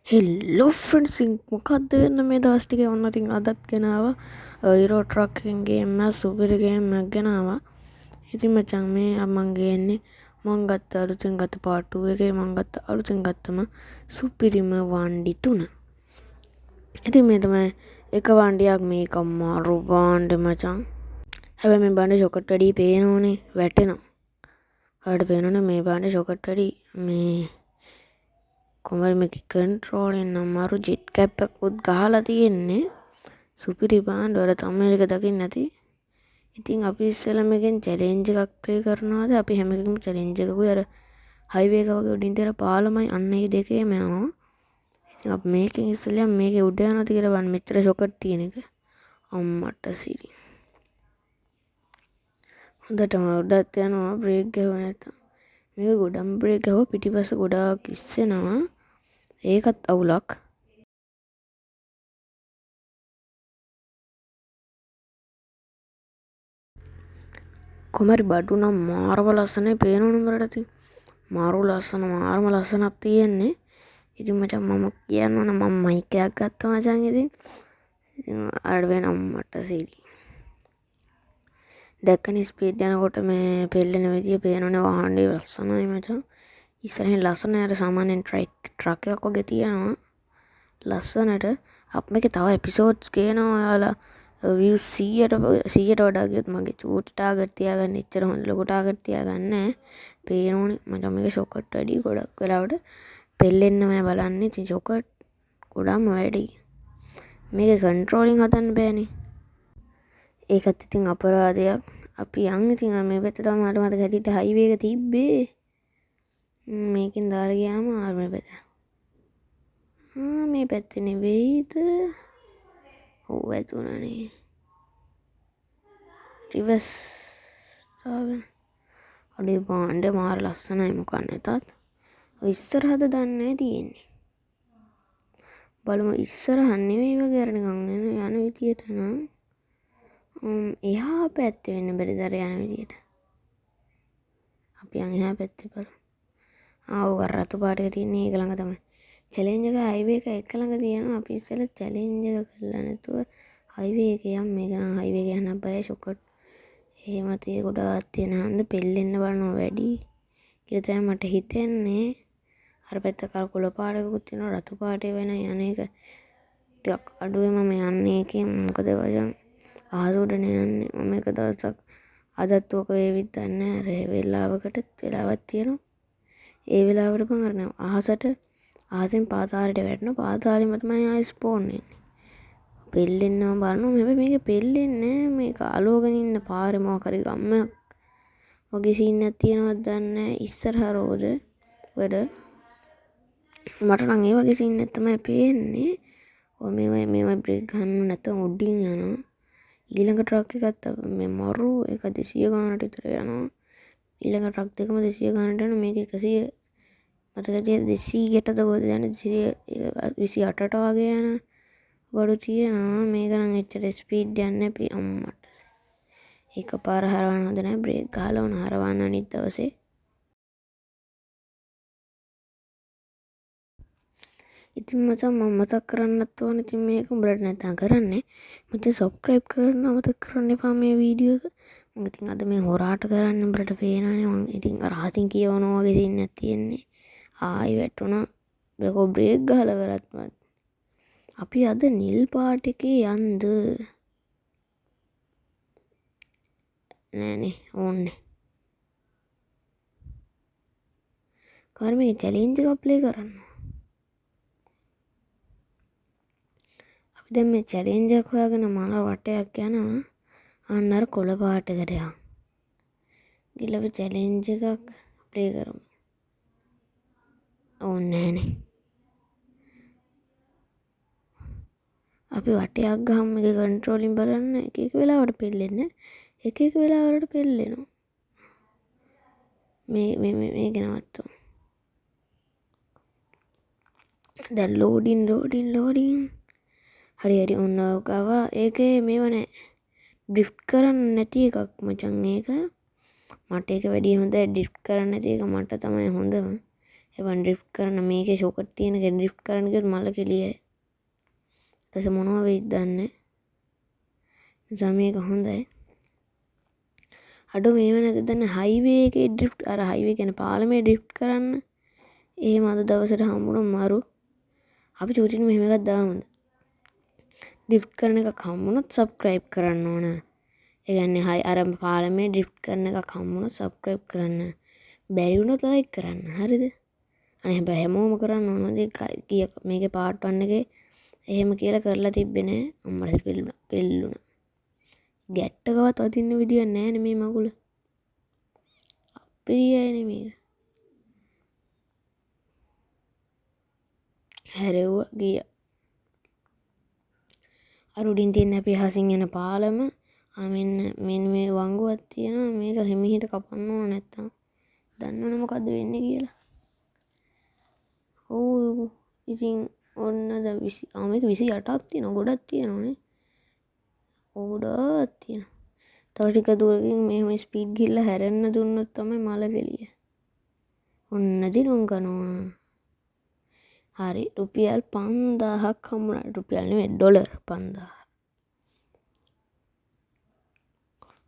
හෙල්ලෝ friends, මොකද්ද වෙන්න මේ දවස් ටිකේ? ඔන්න ඉතින් අදත් ගෙනාවා යුරෝ ට්‍රක් එකෙන් ගේම් එක, සුපිරි ගේම් එකක් ගෙනාවා. ඉතින් මචං මේ මං ගේන්නේ මං ගත්ත අලුතෙන් ගත්ත පාර්ට් 2 එකේ මං ගත්ත අලුතෙන් ගත්තම සුපිරිම වණ්ඩි තුන. ඉතින් මේ තමයි එක වණ්ඩියක්, මේක මරු භාණ්ඩ මචං. හැබැයි මේ භාණ්ඩේ ෂොකට් වැඩි පේනෝනේ, වැටෙනවා. ඔයාලට පේනවනේ මේ භාණ්ඩේ ෂොකට් වැඩි. මේ කොහමද මේක කන්ට්‍රෝල් එක නම් මරු ජෙට් කැප් එකකුත් ගහලා තියෙන්නේ. සුපිරි භාණ්ඩ වල තමයි එක දකින්න නැති. ඉතින් අපි ඉස්සෙල්ලා මේකෙන් චැලෙන්ජ් එකක් ප්ලේ කරනවාද? අපි හැම එකකම චැලෙන්ජ් එකකුයි අර හයිවේ එක වගේ උඩින් තියෙන පාලමයි අන්න ඒ දෙකේම යනවා. ඉතින් අපි මේකෙන් ඉස්සෙල්ලා මේකේ උඩ යනවාද කියලා බලන්න. මෙච්චර ෂොකට් තියෙන එක. අම්මට සිරි. හොඳටම උඩත් යනවා බ්‍රේක් ගැහුව නැත්තම්. මේක ගොඩක් බ්‍රේක් ගැහුවා පිටිපස්ස ගොඩාක් ඉස්සෙනවා. ඒකත් අවුලක්. කොහමරි බඩු නම් මාරම ලස්සනයි පේනවනේ උඹලට ඉතින්. මාරු ලස්සන, මාරම ලස්සනක් තියෙන්නේ. ඉතින් මචං මම කියන්න ඕන මම මයික් එකක් ගත්තා මචං. ඉතින් ඉතින් අර වෙන අම්මට සිරි. දැක්කනේ ස්පීඩ් යනකොට මේ පෙල්ලෙන විදිය පේනවනේ වාහනේ ලස්සනයි මචං. ඉස්සරහින් ලස්සනයි අර සාමාන්‍යයෙන් ට්‍රක් එකක් වගේ තියෙනවා ලස්සනට. අපි මේකේ තව එපිසෝඩ්ස් ගේනවා. ඔයාලා views 100ට වඩා ගියොත් මගේ චූටි ටාගට් තියාගන්න, එච්චර හොඳ ලොකු ටාගට් තියාගන්න නෑ. පේනෝනේ මචං මේක ෂොකට් වැඩි ගොඩක් වෙලාවට පෙල්ලෙන්නම බලන්නේ. ඉතින් ෂොකට් ගොඩක්ම වැඩි. මේක කන්ට්‍රෝලින් හදන්න බෑනේ. ඒකත් ඉතින් අපරාධයක්. අපි යන් ඉතින් මේ පැත්ත තමයි මට මතක හැටියට හයිවේ එක තිබ්බේ. මේකෙන් දාලා ගියාම ආ මේ පැත්ත. ආ මේ පැත්තේ නෙවෙයිද? ඔව් ඇතුණනේ. රිවර්ස් දාගෙන. අඩේ භාණ්ඩ මාර ලස්සනයි මොකක් නැතත්. ඔය ඉස්සරහද දන්නේ නෑ තියෙන්නේ. බලමු ඉස්සරහ නෙවෙයි වගේ අර නිකන් එන යන විදියට නම්. එහා පැත්තේ වෙන්න බැරිද අර යන විදියට? අපි යන් එහා පැත්තේ බලමු. ආ ඔව් අර රතු පාට එක තියෙන්නේ ඒක ළඟ තමයි. චැලෙන්ජ් එක හයිවේ එක එක ළඟ තියෙනවා. අපි ඉස්සෙල්ලා චැලෙන්ජ් එක කරලා නැතුව හයිවේ එක යන්. මේක නම් හයිවේ එක යන්න බය ෂොකට්. එහෙම තිය ගොඩාක් තියෙන හන්ද පෙල්ලෙන්න බලනවා වැඩි කියලා තමයි මට හිතෙන්නේ. අර පැත්ත කරකොල පාටකුත් තියෙනවා රතු පාටේ වෙන යන එක ටිකක් අඩුවේ මම යන්නේ ඒකෙන්. මොකද වයන් අහස උඩනේ යන්නේ. මම එක දවසක් අදත් ඕක වේවිත් දන්නේ නෑ. අර වෙලාවකට වෙලාවක් තියෙනවා. ඒ වෙලාවට මං අර නෑ අහසෙන් පාතාලයට වැටෙනවා. පාතාලෙම තමයි ආයෙ ස්පෝන් වෙන්නේ. පෙල්ලෙන්නම බලනවා. හැබැයි මේක පෙල්ලෙන්නේ නෑ. මේක අලුවගෙන ඉන්න පාරේ මොකක් හරි ගම්මක් වගේ සීන් එකක් තියෙනවද දන්නේ නෑ. ඉස්සරහ රෝද වල මට නම් ඒ වගේ සීන් එකක් තමයි පේන්නේ. ඔය මේවා බ්‍රේක් ගන්න නැත්නම් උඩින් යනවා. ඊළඟ ට්‍රක් එකත් මේ මරු එක 200 ගානට විතර යනවා. ඊළඟ ට්‍රක් දෙකම 200 ගානට යනවා. මේක 100 මතක තියෙන 200ටද කොහෙද යන්නේ? 228ට වගේ යන බඩු තියෙනවා. මේක නම් එච්චර ස්පීඩ් යන්නේ නෑ. අපි අම්මට එකපාර හරවන්න හොඳ නෑ. බ්‍රේක් ගහලා ඕන හරවන්න අනිත් දවසේ. ඉතින් මචං මම මතක් කරන්නත් ඕන. ඉතින් මේක උඹලට නැත්තම් කරන්නේ. මචං සබ්ස්ක්‍රයිබ් කරන්න අමතක කරන්න එපා මේ වීඩියෝ එක. මං ඉතින් අද මේ හොරාට කරන්නේ උඹලට පේනවනේ. මං ඉතින් අර අහසින් කියවනවා වගේ සීන් එකක් තියෙන්නේ. ආයි වැටුණා. බ්‍රේකෝ බ්‍රේක් ගහලා කරත් මත්. අපි අද නිල් පාට එකේ යන්ද? නෑනේ ඕන්නේ. කාර් මේ චැලෙන්ජ් එකක් ප්ලේ කරන්න. අපි දැන් මේ චැලෙන්ජ් එකක් හොයාගෙන මල වටයක් යනවා. අන්න අර කොළ පාට එකට යන්. ගිහලා අපි චැලෙන්ජ් එකක් ප්ලේ කරමු. ඕන්නේ නෑනේ. අපි වටයක් ගහමු මේක කන්ට්‍රෝලින් බලන්න. එක එක වෙලාවට පෙල්ලෙන්නේ. එක එක වෙලාවලට පෙල්ලෙනවා. මේ මේ මේ මේක නවත්තමු. දැන් ලෝඩින් ලෝඩින් ලෝඩින්. හරි හරි ඔන්න ඔක ආවා. ඒකේ මේව නෑ. ඩ්‍රිෆ්ට් කරන්න නැති එකක් මචං ඒක. මට ඒක වැඩි හොඳයි. ඩ්‍රිෆ්ට් කරන්න නැති එක මට තමයි හොඳම. එවන් ඩ්‍රිෆ්ට් කරන මේකේ ෂොකට් තියෙන එක ඩ්‍රිෆ්ට් කරන්න ගියොත් මල කෙලියයි. ඊට පස්සේ මොනවා වෙයිද දන්නේ නැහැ. නිසා මේක හොඳයි. අඩෝ මේව නැද්ද දන්නේ හයිවේ එකේ ඩ්‍රිෆ්ට් අර හයිවේ කියන්නේ පාලමේ ඩ්‍රිෆ්ට් කරන්න. එහෙම අද දවසට හම්බුණා මරු. අපි චූටින් මෙහෙම එකක් දාමුද? ඩ්‍රිෆ්ට් කරන එකක් හම්බුනොත් සබ්ස්ක්‍රයිබ් කරන්න ඕන. ඒ කියන්නේ හයි අර පාලමේ ඩ්‍රිෆ්ට් කරන එකක් හම්බුනොත් සබ්ස්ක්‍රයිබ් කරන්න. බැරි වුණොත් ලයික් කරන්න. හරිද? අනේ හැබැයි හැමෝම කරන්න ඕන. හොඳේ කීයක් මේකේ පාර්ට් 1 එකේ එහෙම කියලා කරලා තිබ්බේ නෑ. අම්මට පෙල්ලුණා. පෙල්ලුණා. ගැට්ටකවත් වදින්න විදියක් නෑනේ මේ මගුල. අපිරියයිනේ මේක. හැරෙව්වා ගියා. අර උඩින් තියෙන අපි අහසින් යන පාලම. මෙන්න මෙන්න මේ වංගුවක් තියෙනවා. මේක හිමිහිට කපන්න ඕන නැත්තම් දන්නවනේ මොකද්ද වෙන්නේ කියලා. ඔව් ඉතින් ඔන්න දැන් 20 මේක 28ක් තියෙනවා. ගොඩක් තියෙනවානේ. ඔව් ගොඩාක් තියෙනවා. තව ටික දුරකින් මෙහෙම ස්පීඩ් ගිහලා හැරෙන්න දුන්නොත් තමයි මල කෙලිය. ඔන්න දිනුම් කනවා. හරි රුපියල් 5000ක් හම්බුණා. රුපියල් නෙමෙයි ඩොලර් 5000.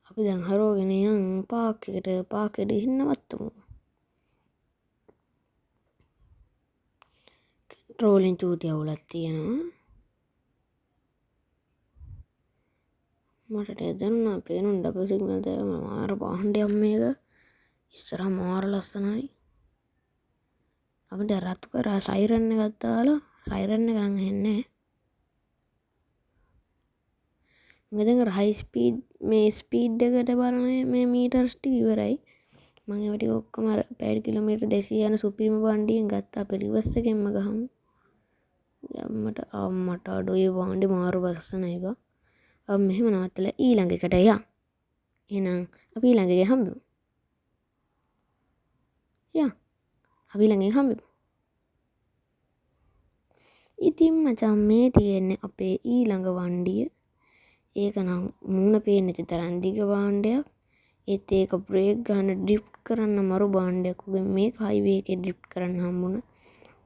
අපි දැන් හරවගෙන යන් පාක් එකට. පාක් එකට ගිහින් නවත්තමු. කන්ට්‍රෝලින් චූටි අවුලක් තියෙනවා. මට ටිකක් දැනුණා පේනුන් ඩබල් සිග්නල් දැම්ම මාර වාහනයක් මේක. ඉස්සරහ මාර ලස්සනයි. අපිට රතු කරා සයිරන් එකක් දාලා සයිරන් එක නම් ඇහෙන්නේ නැහැ. මම දැන් අර හයි ස්පීඩ් මේ ස්පීඩ් එකට බලන මේ මීටර්ස් ටික ඉවරයි. මම ඒවා ටික ඔක්කොම අර පැය කිලෝමීටර් 200 යන සුපිරිම වණ්ඩියෙන් ගත්තා. අපි රිවර්ස් එකෙන්ම ගහමු. අම්මට අම්මට අඩෝ ඒ වාණ්ඩේ මාර ලස්සනයි බං. අපි මෙහෙම නවත්තලා ඊළඟ එකට යන්. එහෙනම් අපි ඊළඟ එකේ හම්බෙමු. යන්. අපි ඊළඟ එකේ හම්බෙමු. ඉතින් මචං මේ තියෙන්නේ අපේ ඊළඟ වණ්ඩිය. ඒක නම් මූණ පේන්නේ නැති තරම් දිග භාණ්ඩයක්. ඒත් ඒක බ්‍රේක් ගන්න ඩ්‍රිෆ්ට් කරන්න මරු භාණ්ඩයක් වගේ මේක හයිවේ එකේ ඩ්‍රිෆ්ට් කරන්න හම්බුණා.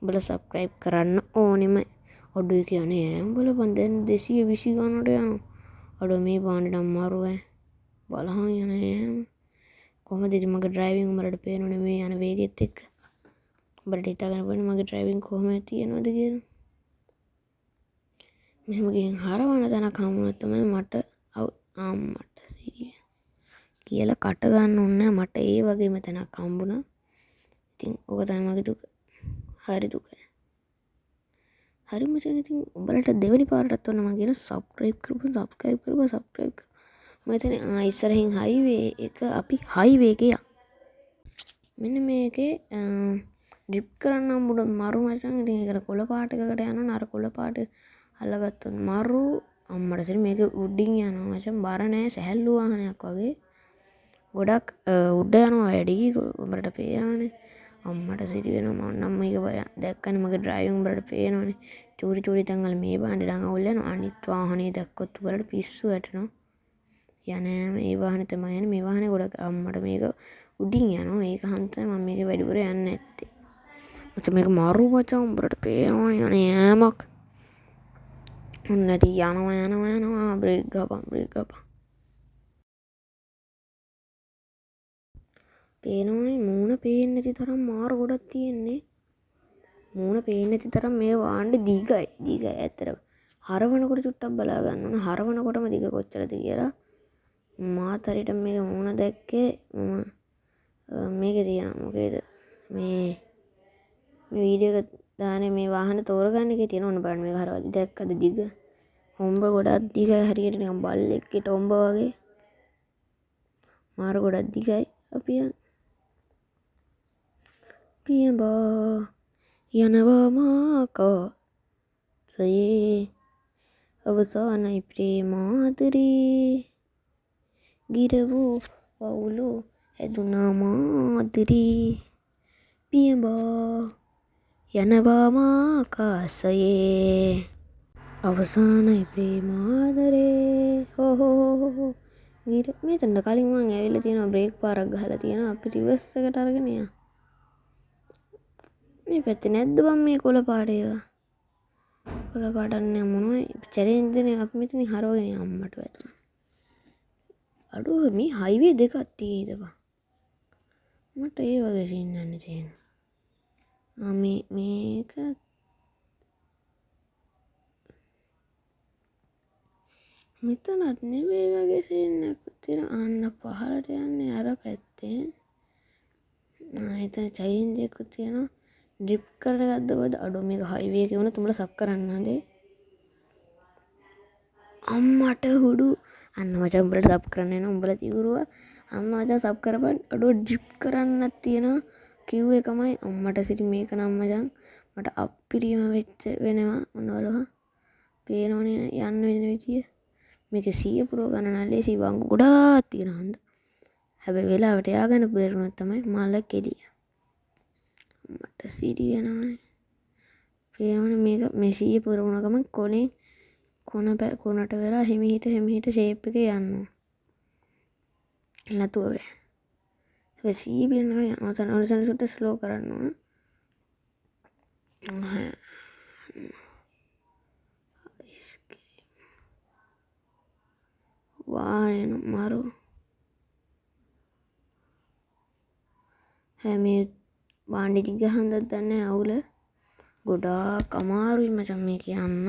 උඹලා සබ්ස්ක්‍රයිබ් කරන්න ඕනෙම. අඩෝ ඒක යන්නේ ඈ. උඹලා බං දැන් 220 ගානට යනවා. අඩෝ මේ භාණ්ඩ නම් මරු ඈ. බලහන් යන ඈ. කොහමද ඉතින් මගේ ඩ්‍රයිවිං උඹලට පේනවනේ මේ යන වේගෙත් එක්ක. උඹලට හිතාගන්න පුළුවන් මගේ ඩ්‍රයිවිං කොහොම තියෙනවද කියලා. මෙහෙම ගිහින් හරවන තැනක් හම්බුනොත් තමයි මට අම්මට සිරිය කියලා කට ගන්න ඕනේ නෑ. මට ඒ වගේම තැනක් හම්බුණා. ඉතින් ඕක තමයි මගේ දුක. හරි දුකයි. හරි මචං ඉතින් උඹලට දෙවෙනි පාරටත් ඔන්න මං කියන සබ්ස්ක්‍රයිබ් කරපන්, සබ්ස්ක්‍රයිබ් කරපන්, සබ්ස්ක්‍රයිබ් කරපන්. මම හිතන්නේ ඉස්සරහින් හයිවේ එක අපි හයිවේ එකේ යන්. මෙන්න මේකේ ඩ්‍රිප් කරන්න හම්බුනොත් මරු මචං. ඉතින් ඒකට කොළ පාට එකකට යනවා. අර කොළ පාට අල්ලගත්තොත් මරු. අම්මට සිරි මේක උඩින් යනවා මචං. බර නෑ, සැහැල්ලු වාහනයක් වගේ. ගොඩක් උඩ යනවා වැඩි. උඹලට පේනවනේ. අම්මට සිරි වෙනවා. මං නම් මේක බය දැක්කනේ මගේ ඩ්‍රයිවිං උඹලට පේනවනේ. චූටි චූටි තැන් වල මේ බාණ්ඩේ නම් අවුල් යනවා. අනිත් වාහනේ දැක්කොත් උඹලට පිස්සු වැටෙනවා. යනෑම මේ වාහනේ තමයි යන්නේ. මේ වාහනේ ගොඩක් අම්මට මේක උඩින් යනවා. ඒක හන්දයි මම මේක වැඩිපුර යන්නේ නැත්තේ. මචං මේක මරු මචං. උඹලට පේනවනේ අනේ ඈමක්. ඔන්න ඉතින් යනවා යනවා යනවා. බ්‍රේක් ගහපන්, බ්‍රේක් ගහපන්. පේනවනේ මූණ පේන්නේ නැති තරම් මාර ගොඩක් තියෙන්නේ. මූණ පේන්නේ නැති තරම් මේ වාණ්ඩේ දිගයි. දිගයි ඇත්තටම. හරවනකොට චුට්ටක් බලා ගන්න ඕන. හරවනකොටම දිග කොච්චරද කියලා. මාත් හරියට මේක මූණ දැක්කේ මම මේකේ තියෙනවා. මොකේද මේ වීඩියෝ එක දාන්නේ මේ වාහන තෝරගන්න එකේ තියෙන. ඔන්න බලන්න මේක හරවද්දි දැක්කද දිග? හොම්බ ගොඩක් දිගයි. හරියට නිකන් බල්ලෙක්ගේ ටොම්බ වගේ. මාර ගොඩක් දිගයි. අපි යන්. පියඹා යනවා මාකාසයේ අවසානයි ප්‍රේමාදරේ. ගිරවූ වවුලු හැදුනා මාදරේ. පියඹා යනවා මාකාසයේ අවසානයි ප්‍රේමාදරේ. හෝ හෝ හෝ හෝ හෝ. ගිර මේ තැනට කලින් මං ඇවිල්ලා තියෙනවා. බ්‍රේක් පාරක් ගහලා තියෙනවා. අපි රිවර්ස් එකට අරගෙන යන්. මේ පැත්තේ නැද්ද බං මේ කොළ පාට ඒවා? කොළ පාටක් නෑ මොනවයි චැලෙන්ජ් නේ අපි මෙතනින් හරවගෙන අම්මට වැදුනා. අඩෝ මේ හයිවේ දෙකක් තියෙයිද බං? මට ඒ වගේ සීන් යන්න තියෙන්නේ. ආ මේ මේක මෙතනත් නෙවෙයි වගේ සීන් එකක් තියෙන. අන්න පහළට යන්නේ අර පැත්තෙන්. ආ එතන චැලෙන්ජ් එකක් තියෙනවා. ඩ්‍රිප් කරන එකක්ද කොහෙද? අඩෝ මේක හයිවේ එකේ වුණා තුඹලා සබ් කරන්න හොඳේ. අම්මට හුඩු. අන්න මචං උඹලට සබ් කරන්න එනවා. උඹලා තිවුරුවා. අම්මා මචං සබ් කරපන්. අඩෝ ඩ්‍රිප් කරන්නත් තියෙනවා. කිව්ව එකමයි. අම්මට සිරි මේක නම් මචං මට අප්පිරියම වෙච්ච වෙනවා. ඔන්න බලපන්. පේනවනේ යන්න වෙන විදිය. මේක 100 පුරව ගන්න නම් ලේසි වංගු ගොඩාක් තියෙන හන්ද. හැබැයි වෙලාවට යාගන්න බැරුණොත් තමයි මල කෙලිය. මට සිරි වෙනවනේ. පේනවනේ මේක මේ 100 පුරවන ගමන් කොනේ කොනට වෙලා හිමිහිට හිමිහිට ෂේප් එකේ යන්න ඕන. නැතුව බෑ. හැබැයි 100 පිරෙන ගමන් යනවා. තන ඔන තන සුට්ට ස්ලෝ කරන්න ඕන. වාහනේ නම් මරු. හැම භාණ්ඩ ටික ගහන්නත් දන්නේ නැහැ අවුල. ගොඩාක් අමාරුයි මචං මේක යන්න.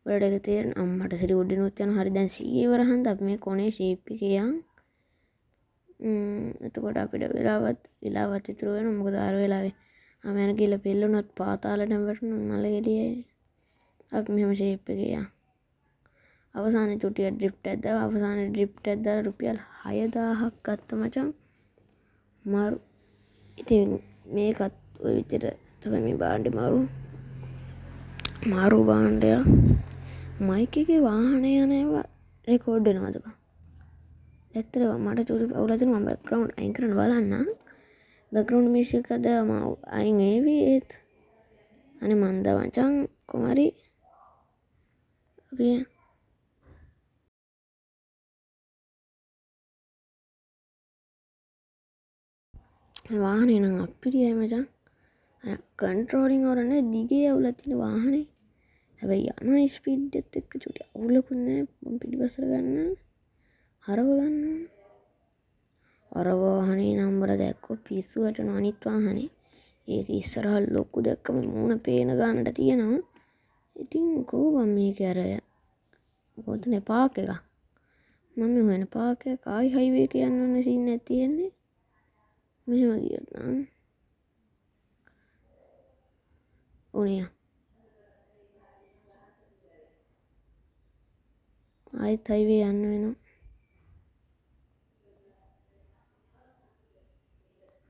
ඔයාලට ඒක තේරෙන අම්මට සිරි උඩිනුත් යනවා. හරි දැන් 100 ඉවර හන්ද අපි මේ කොනේ ෂේප් එකේ යන්. එතකොට අපිට වෙලාවත් ඉතුරු වෙනවා. මොකද අර වෙලාවේ ආම යන ගිහලා පෙල්ලුණොත් පාතාලටම වැටුණොත් මල ගෙඩියයි. අපි මෙහෙම ෂේප් එකේ යන්. අවසානයේ චුටිය ඩ්‍රිෆ්ට් එකක් දාලා අවසානයේ ඩ්‍රිෆ්ට් එකක් දාලා රුපියල් 6000ක් ගත්ත මචං. මරු. ඉතින් මේකත් ඔය විදිහට තමයි මේ භාණ්ඩේ මරු. මරු භාණ්ඩයක්. මයික් එකේ වාහනේ යන ඒවා රෙකෝඩ් වෙනවද බං? ඇත්තටම මට චුටි අවුලක් තියෙනවා. මම බෑග්ග්‍රවුන්ඩ් අයින් කරන්න බලන්න. බෑග්ග්‍රවුන්ඩ් මියුසික් එක දැම්මම අයින් ඒවි ඒත්. අනේ මන්ද මචං කොහමරි අපි වාහනේ නම් අප්පිරියයි මචං. අර කන්ට්‍රෝලින් වරනේ දිගේ අවුලක් තියෙන වාහනේ. හැබැයි යන ස්පීඩ් එකත් එක්ක චුටි අවුලකුත් නෑ. මම පිටිපස්සට ගන්න හරව ගන්න ඕන. අර වාහනේ නම් බල දැක්කොත් පිස්සු වැටෙනවා අනිත් වාහනේ. ඒක ඉස්සරහ ලොකු දැක්කම මූණ පේන ගානට තියෙනවා. ඉතින් කොහොම මේක අර කොතන පාක් එකක්. මම මේ හොයන පාක් එක ආයි හයිවේ එක යන්න ඕන සීන් එකක් තියෙන්නේ. මෙහෙම ගියොත් නම් ඕනේ. ආයෙත් හයිවේ යන්න වෙනවා.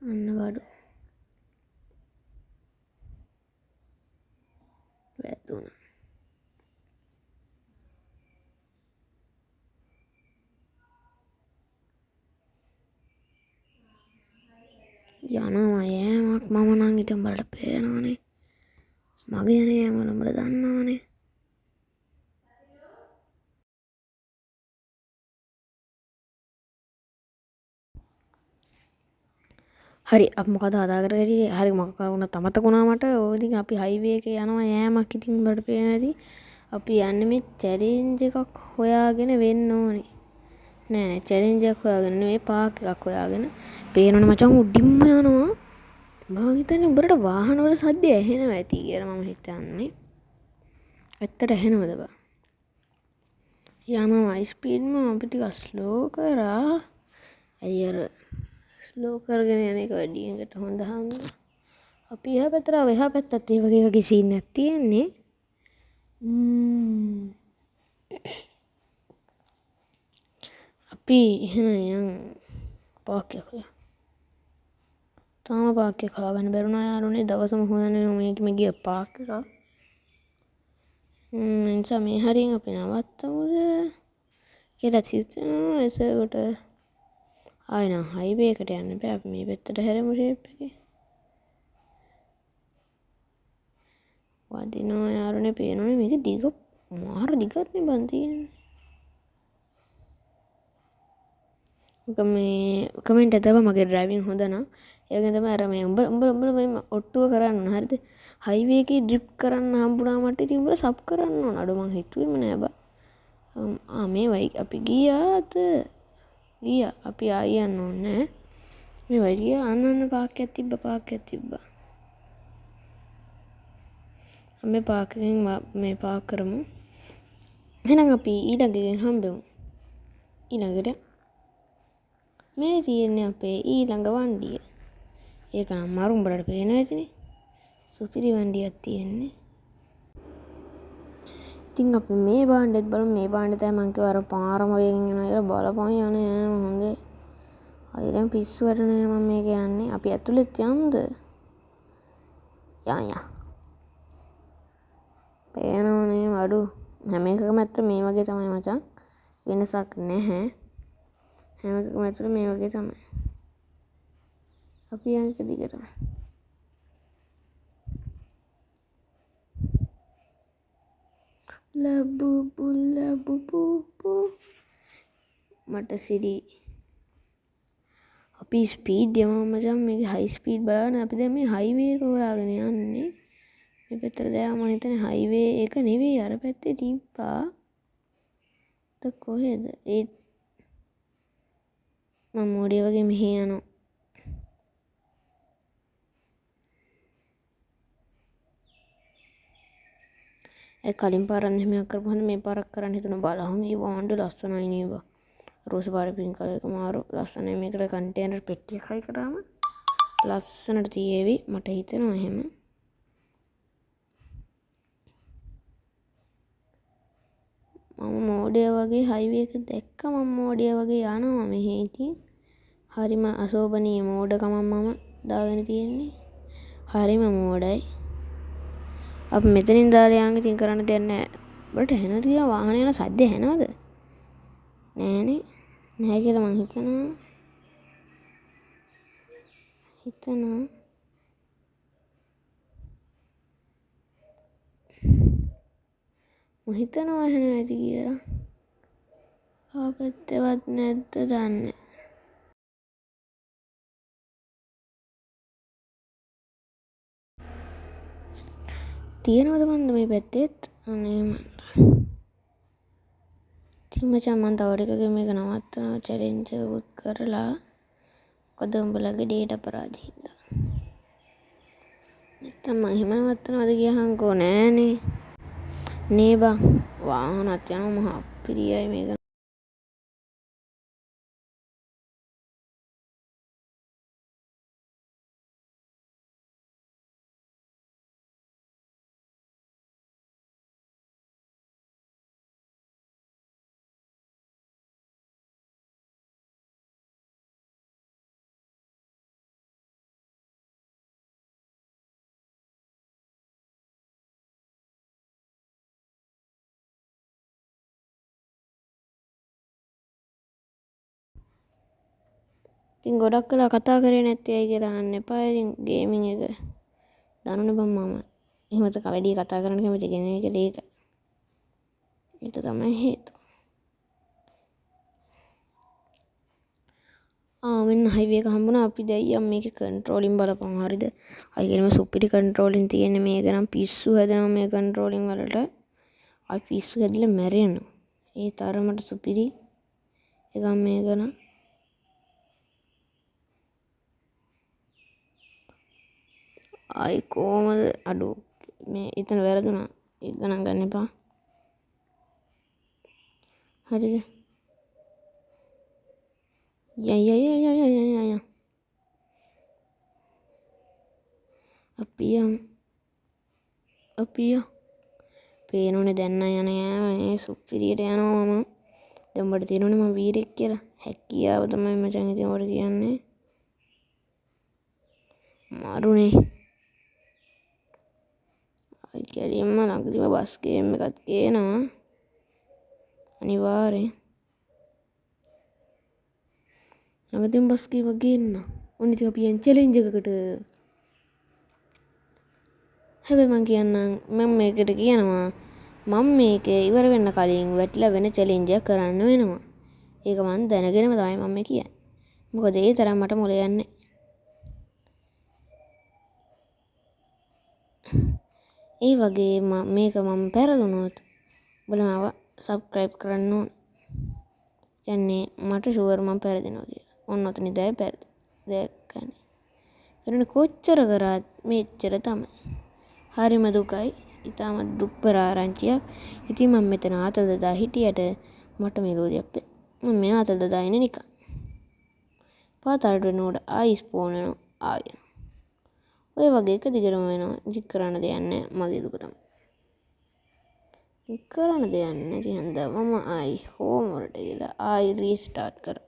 අන්න බඩු. වැදුනා. යනවා යෑමක් මම නම් ඉතින් උඹලට පේනවනේ. මගේ යන යෑම උඹලා දන්නවනේ. හරි අපි මොකද කතා කරගෙන හිටියේ? හරි මොකක් වුණත් අමතක වුණා මට. ඔය ඉතින් අපි හයිවේ එකේ යනවා යෑමක් ඉතින් උඹලට පේනවා ඇති. අපි යන්නේ මේ චැලෙන්ජ් එකක් හොයාගෙන වෙන්න ඕනේ. නෑ නෑ චැලෙන්ජ් එකක් හොයාගෙන නෙවෙයි පාක් එකක් හොයාගෙන. පේනවනේ මචං උඩින්ම යනවා. මං හිතන්නේ උඹලට වාහන වල සද්ද ඇහෙනවා ඇති කියලා මම හිතන්නේ. ඇත්තට ඇහෙනවද බං? යනවා ස්පීඩ්ම අපි ටිකක් ස්ලෝ කරා. ඇයි අර ස්ලෝ කරගෙන යන එක වැඩි එකට හොඳ හන්ද. අපි එහා පැත්තට ආව. එහා පැත්තත් ඒ වගේ වගේ සීන් එකක් තියෙන්නේ. අපි එහෙනම් යන් පාක් එක හොයන්න. තාම පාක් එක හොයාගන්න බැරුණා යාළුවනේ. දවසම හොයන්නේ මේකෙම ගිය පාක් එක. ඒ නිසා මේ හරියෙන් අපි නවත්තමුද කියලා හිතෙනවා. එතකොට ආයෙ නම් හයිවේ එකට යන්න බෑ. අපි මේ පැත්තට හැරෙමු ෂේප් එකේ. වදිනවා යාළුවනේ. පේනවනේ මේක දිග මාර දිගක් නේ බං තියෙන්නේ. ඔක මේ කමෙන්ට් එකක් දාපන් මගේ ඩ්‍රයිවිං හොඳ නම්. ඒ වගේම තමයි අර මේ උඹ උඹ උඹ මේ ඔට්ටුව කරන්න ඕන. හරිද? හයිවේ එකේ ඩ්‍රිෆ්ට් කරන්න හම්බුණා මට. ඉතින් උඹලා සබ් කරන්න ඕන. අඩෝ මං හිතුවේම නෑ බා. ආ මේවයි අපි ගියාද? ගියා. අපි ආයි යන්න ඕනේ නෑ. මේවයි ගියා. අන්න අන්න පාක් එකක් තිබ්බා, පාක් එකක් තිබ්බා. මේ පාක් එකෙන් මේ පාක් කරමු. එහෙනම් අපි ඊළඟ එකෙන් හම්බෙමු. ඊළඟට මේ තියෙන්නේ අපේ ඊළඟ වණ්ඩිය. ඒක නම් මරු උඹලට පේනවා ඇතිනේ. සුපිරි වණ්ඩියක් තියෙන්නේ. ඉතින් අපි මේ භාණ්ඩෙත් බලමු. මේ භාණ්ඩේ තමයි මං කිව්වා අර පාරම වේගෙන් යනවා කියලා. බලපන් යන්නේ ඈ හොඳේ. අය දැන් පිස්සු වැටෙනවා මම මේක යන්නේ. අපි ඇතුළෙත් යන්ද? යන් යන්. පේනවනේ අඩු. හැම එකකම ඇත්ත මේ වගේ තමයි මචං. වෙනසක් නැහැ. හැම එකකම ඇතුළේ මේ වගේ තමයි. අපි යන් එක දිගටම. ලබුබු ලබුබු මට සිරි. අපි ස්පීඩ් යමු මචං. මේකේ හයි ස්පීඩ් බලන්න. අපි දැන් මේ හයිවේ එක හොයාගෙන යන්නේ. මේ පැත්තට දැන් මම හිතන්නේ හයිවේ එක නෙවෙයි අර පැත්තේ තිබ්බා. ත කොහෙද? ඒ මම මෝඩිය වගේ මෙහෙ යනවා. ඒ කලින් පාරක් එහෙම එකක් කරපුවහම මේ පාරක් කරන්න හිතුණා. බලහන් මේ වාණ්ඩ ලස්සනයි නේ බා. රෝස පාට පින්ක් කලර් එක මාරු ලස්සනයි. මේකට කන්ටේනර් පෙට්ටියක් හයි කරාම ලස්සනට තියේවි මට හිතෙනවා එහෙම. මම මෝඩය වගේ හයිවේ එක දැක්ක. මම මෝඩය වගේ යනවා මෙහෙ. ඉතින් හරිම අශෝභනීය මෝඩකමක් මම දාගෙන තියෙන්නේ. හරිම මෝඩයි. අපි මෙතනින් දාලා යන්. ඉතින් කරන්න දෙයක් නෑ. උඹට ඇහෙනවද කියලා වාහන යන සද්ද ඇහෙනවද? නෑනේ. නෑ කියලා මං හිතනවා. හිතනවා. මං හිතනවා ඇහෙනවා ඇති කියලා. ආ පැත්තේවත් නැද්ද දන්නේ. තියෙනවද මන්ද මේ පැත්තේත්? අනේ මන්ද. ඉතින් මචං මං තව ටිකකින් මේක නවත්තනවා චැලෙන්ජ් එකකුත් කරලා. මොකද උඹලගේ ඩේටා අපරාධ හින්දා. නැත්තම් මං එහෙම නවත්තනවද කියහන්කෝ. නෑනේ. නේ බං. වාහනත් යනවා මහා අප්පිරියයි මේක. ඉතින් ගොඩක් වෙලා කතා කරේ නැත්තේ ඇයි කියලා අහන්න එපා. ඉතින් ගේමින් එක දන්නවනේ බං මම. එහෙම තක වැඩි කතා කරන්න කැමති කෙනෙක් කියලා ඒක. ඒක තමයි හේතුව. ආ මෙන්න හයිවේ එක හම්බුණා. අපි දැන් යම් මේකේ කන්ට්‍රෝලින් බලපන් හරිද? අය කියනවා සුපිරි කන්ට්‍රෝලින් තියෙන්නේ මේක නම් පිස්සු හැදෙනවා මේ කන්ට්‍රෝලින් වලට. අය පිස්සු හැදිලා මැරෙනවා. ඒ තරමට සුපිරි එකක් මේක නම්. ආයි කොහමද අඩෝ මේ එතන වැරදුනා. ඒක ගණන් ගන්න එපා. හරිද? ය ය ය ය ය ය ය. අපි යම්. අපි යම්. පේනෝනේ දැන් නම් යන යාම මේ සුපිරියට යනවා මම. දැන් උඹට තේරෙනවනේ මම වීරෙක් කියලා. හැකියාව තමයි මචං ඉතින් ඔයාලට කියන්නේ. මරුනේ. අයි කැලින්ම ළඟදිම බස් ගේම් එකක් ගේනවා. අනිවාර්යෙන්. ළඟදිම බස් ගේම් එකක් ගේන්න. ඔන්න ඉතින් අපි යන් චැලෙන්ජ් එකකට. හැබැයි මං කියන්නම්, මං මේකට කියනවා මං මේක ඉවර වෙන්න කලින් වැටිලා වෙන චැලෙන්ජ් එකක් කරන්න වෙනවා. ඒක මං දැනගෙනම තමයි මං මේ කියන්නේ. මොකද ඒ තරම් මට මොලේ යන්නේ. ඒ වගේම මේක මම පෙරදුනොත් උඹලා මාව සබ්ස්ක්‍රයිබ් කරන්න ඕන. කියන්නේ මට ෂුවර් මම පෙරදිනවා කියලා. ඔන්න ඔතන ඉඳලා පෙරදි. දැක්කනේ. එතන කොච්චර කරාත් මෙච්චර තමයි. හරිම දුකයි. ඉතාමත් දුක්බර ආරංචියක්. ඉතින් මම මෙතන ආතල් දදා හිටියට මට මේ ලෝදියක් බෑ. මම මේ ආතල් දදා ඉන්නේ නිකන්. පාතාලට වෙනකොට ආයි ස්පෝන් වෙනවා ආයි යනවා. ඔය වගේ එක දිගටම වෙනවා. ඉතින් කරන්න දෙයක් නෑ. මගේ දුක තමයි. ඉතින් කරන්න දෙයක් නැති හන්දා මම ආයි හෝම් වලට ගිහලා ආයි රීස්ටාර්ට් කරා.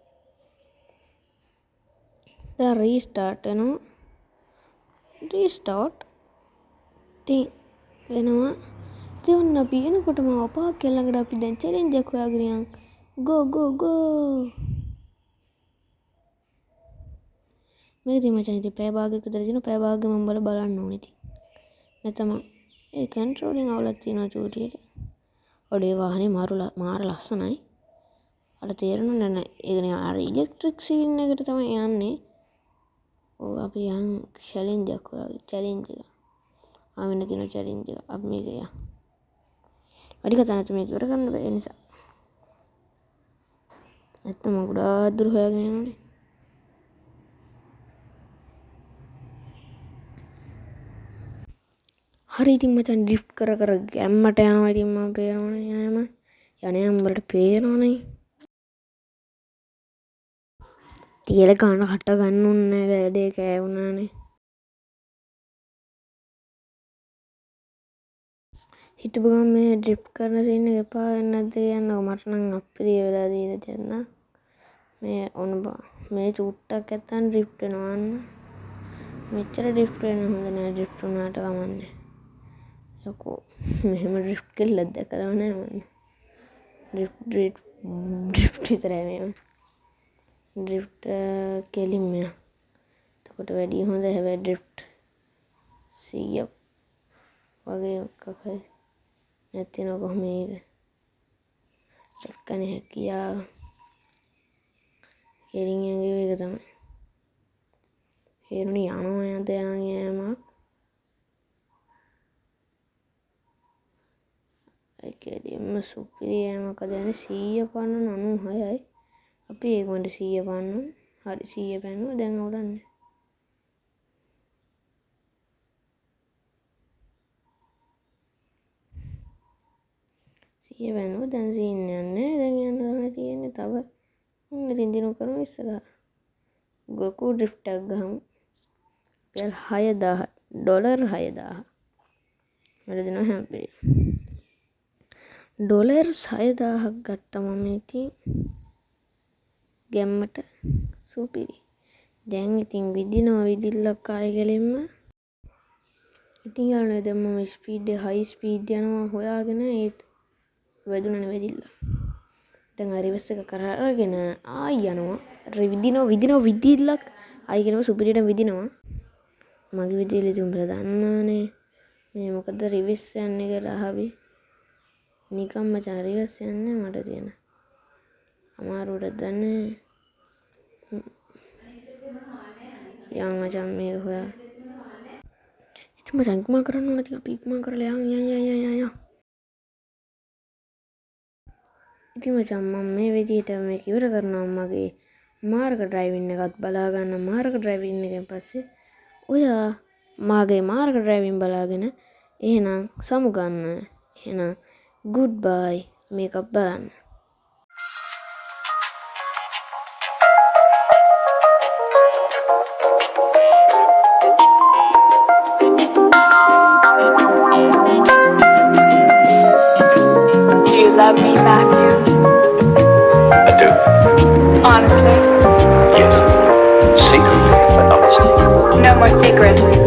දැන් රීස්ටාර්ට් වෙනවා. රීස්ටාර්ට් ඉතින් වෙනවා. ඉතින් ඔන්න අපි එනකොටම පාක් එක ළඟට අපි දැන් චැලෙන්ජ් එකක් හොයාගෙන යන්. ගෝ ගෝ ගෝ. මේක ඉතින් මචං ඉතින් පැය භාගයක් විතර තියෙනවා. පැය භාගෙ මම බලන්න ඕනේ ඉතින්. නැත්නම් ඒ කන්ට්‍රෝලින් අවුලක් තියෙනවා චූටියට. ඔඩේ වාහනේ මාර ලස්සනයි. අර තේරෙන්නේ නෑ. ඒ කියන්නේ අර ඉලෙක්ට්‍රික් සීන් එකට තමයි යන්නේ. ඔව් අපි යන් චැලෙන්ජ් එකක් හොයාගෙන චැලෙන්ජ් එක. ආ මෙන්න තියෙනවා චැලෙන්ජ් එක. අපි මේක යන්. වැඩි කතා නැතුව මේක ඉවර කරන්න බෑ ඒ නිසා. නැත්තම් මම ගොඩාක් දුර හොයාගෙන යනවනේ. හරි ඉතින් මචං ඩ්‍රිෆ්ට් කර කර ගැම්මට යනවා. ඉතින් මම පේනවනේ යෑම. යන යම් වලට පේනවනේ. තියලා ගන්න කට ගන්න ඕනේ නෑ. වැඩේ කෑ වුණානේ. හිටපු ගමන් මේ ඩ්‍රිෆ්ට් කරන සීන් එක එපා වෙන්නේ නැද්ද කියන්නකෝ. මට නම් අප්‍රිය වෙලා තියෙන දැන්. මේ ඔන්න බා මේ චුට්ටක් නැත්තම් ඩ්‍රිෆ්ට් වෙනවා අන්න. මෙච්චර ඩ්‍රිෆ්ට් වෙන්න හොඳ නෑ. ඩ්‍රිෆ්ට් වුණාට කමන්නේ. යකෝ මෙහෙම ඩ්‍රිෆ්ට් කෙල්ලක් දැකලම නෑ මං. ඩ්‍රිෆ්ට් ඩ්‍රිෆ්ට් ඩ්‍රිෆ්ට් විතරයි මේව. ඩ්‍රිෆ්ට් කෙලින්ම යන්න. එතකොට වැඩි හොඳ. හැබැයි ඩ්‍රිෆ්ට් 100 වගේ එකක් හරි නැතිනව කොහොම මේක. දැක්කනේ හැකියාව. කෙලින් යන එක තමයි. හේරුණේ යනවා යන්ත යන යෑමක්. ඒ කෙලින්ම සුපිරි යෑමක් අද යන්නේ 100 පන්නන 96යි. අපි ඒකමඩ 100 පන්නන. හරි 100 පැන්නුවා. දැන් අවුලක් නෑ. 100 පැන්නුවා. දැන් සීන් යන්නේ. දැන් යන්න තමයි තියෙන්නේ. තව ඔන්න ඉතින් දිනු කරමු ඉස්සරහා. ගොකු ඩ්‍රිෆ්ට් එකක් ගහමු. රුපියල් 6000 ඩොලර් 6000. මට දෙනවා හැම වෙලේම. ඩොලර් 6000ක් ගත්තා මම ඉතින් ගැම්මට සුපිරි. දැන් ඉතින් විදිනවා විදිල්ලක් ආයෙ කෙලින්ම. ඉතින් යාළුවනේ දැන් මම ස්පීඩ් එක හයි ස්පීඩ් යනවා හොයාගෙන. ඒත් වැදුනනේ වැදිල්ල. දැන් ආ රිවර්ස් එක කරගෙන ආයි යනවා. විදිනවා විදිනවා විදිල්ලක් ආයි කෙලින්ම සුපිරියටම විදිනවා. මගේ විදිල්ල ඉතින් උඹලා දන්නවනේ. මේ මොකද රිවර්ස් යන්නේ කියලා අහවි. නිකන් මචං රිවර්ස් යන්නේ මට තියෙන අමාරුවට දන්නේ. යන් මචං මේක හොයා. ඉතින් මචං ඉක්මන් කරන්න ඕන. ඉතින් අපි ඉක්මන් කරලා යන් යන් යන් යන් යන් යන්. ඉතින් මචං මම මේ විදිහට මේක ඉවර කරනවා. මගේ මාර්ග ඩ්‍රයිවිං එකත් බලා ගන්න. මාර්ග ඩ්‍රයිවිං එකෙන් පස්සේ ඔයා මාගේ මාර්ග ඩ්‍රයිවිං බලාගෙන එහෙනම් සමුගන්න. එහෙනම් ගුඩ් බයි. මේකත් බලන්න. Do you love me, Matthew? I do. Honestly? Yes. Secretly, but honestly. No more secrets.